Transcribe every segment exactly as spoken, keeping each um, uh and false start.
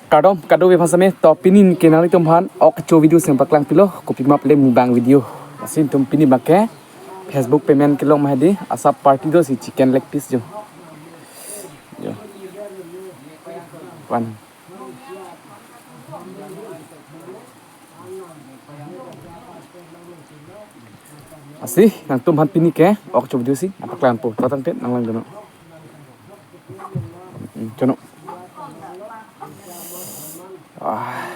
Kardom, kadokave aphan sitame, to pini ke nanglitum aphan ok kecho video si nangpaklang pilo, kopima pule mukbang video. Lasi itum pini abangke Facebook payment kelong ma hedi, asap party do si chicken leg piece jo. Jo. One. Lasi, nangtum aphan pini ke ok kecho video si nangpaklangpo, to tangte nanglangdunnon. Hmm, chono. Ah.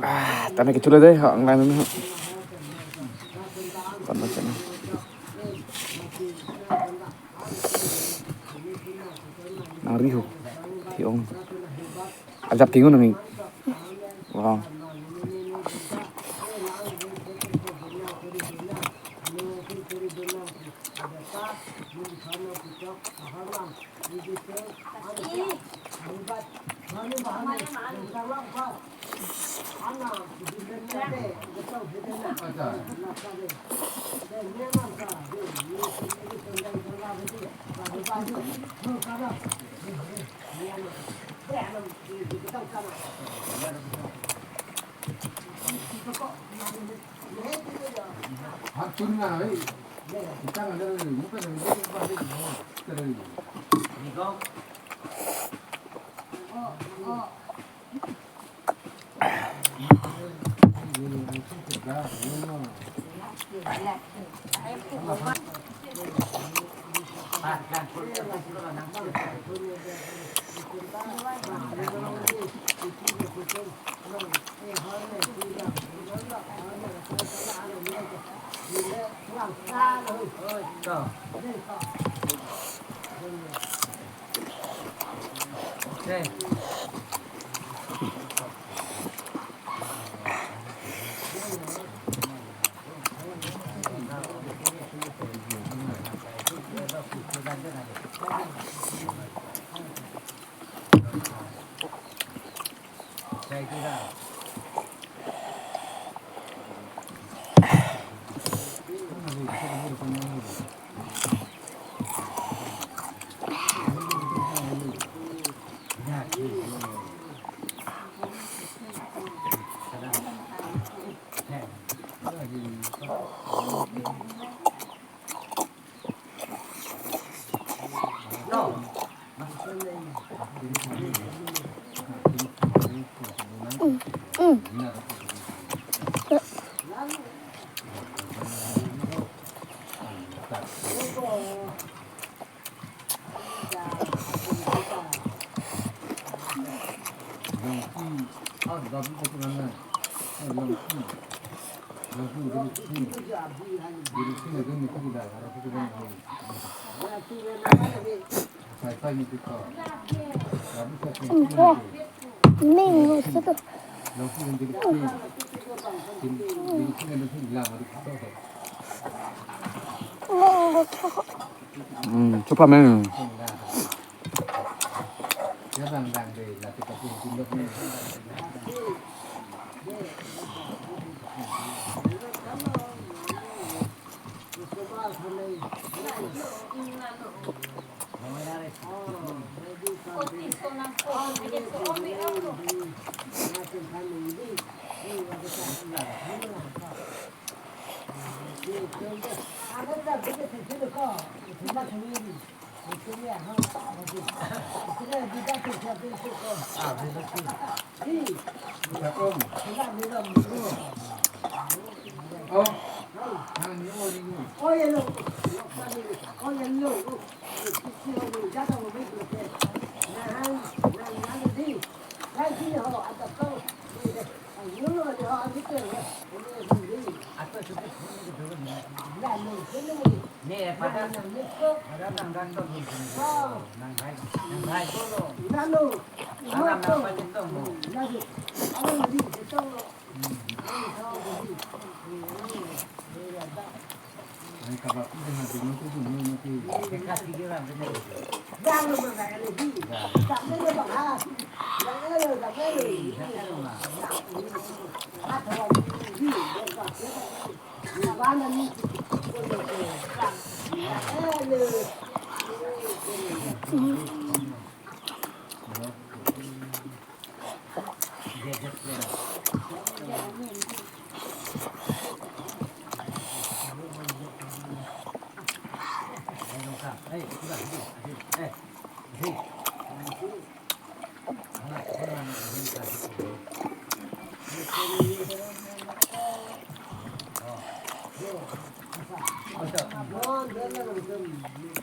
Ah, tame kecho le dei, ha, ang lain ho. Tame kecho. Nang riho. Thi-ong. Ajap tingun nang. Wow. Hmm, chupa men.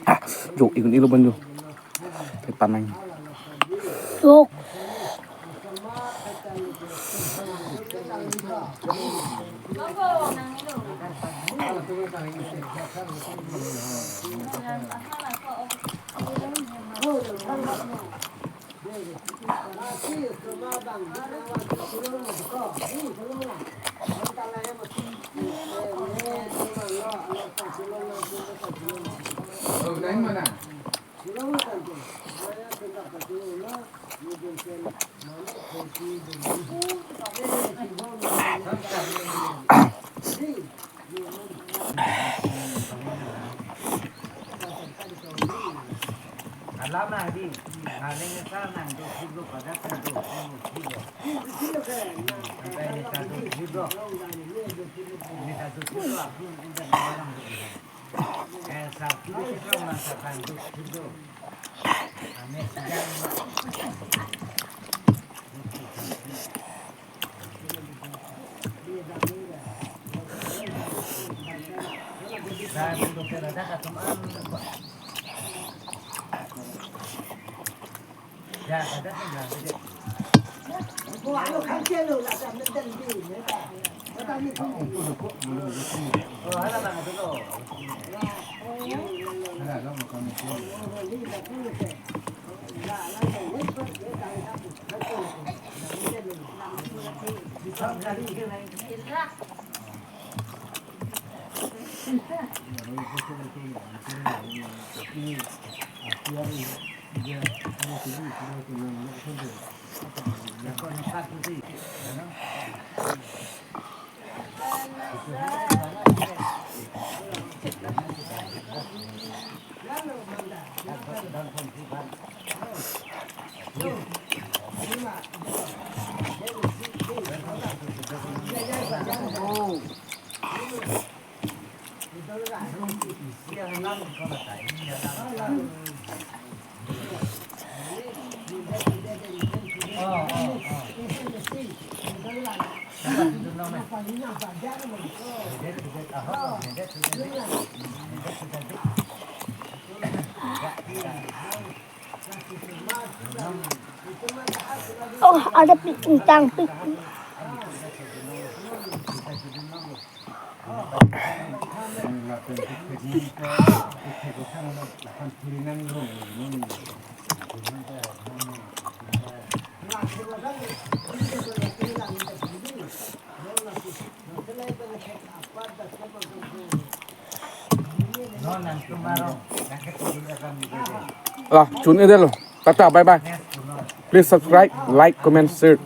Ah, jo, ikun ilo ban jo. Ipanang. Jo. Alam na hadi, aling sa nang do silo, padat nang do silo. Ang kaya ni ta do silo. Ni ta do silo, aku ang kaya ni ta do silo. Eh, sa silo, silo, sa kan do silo. Ame sidang. Oh, ada pik, intang pik. Lah, chun-edetlo. Tata, bye bye. Please subscribe, like, comment, share.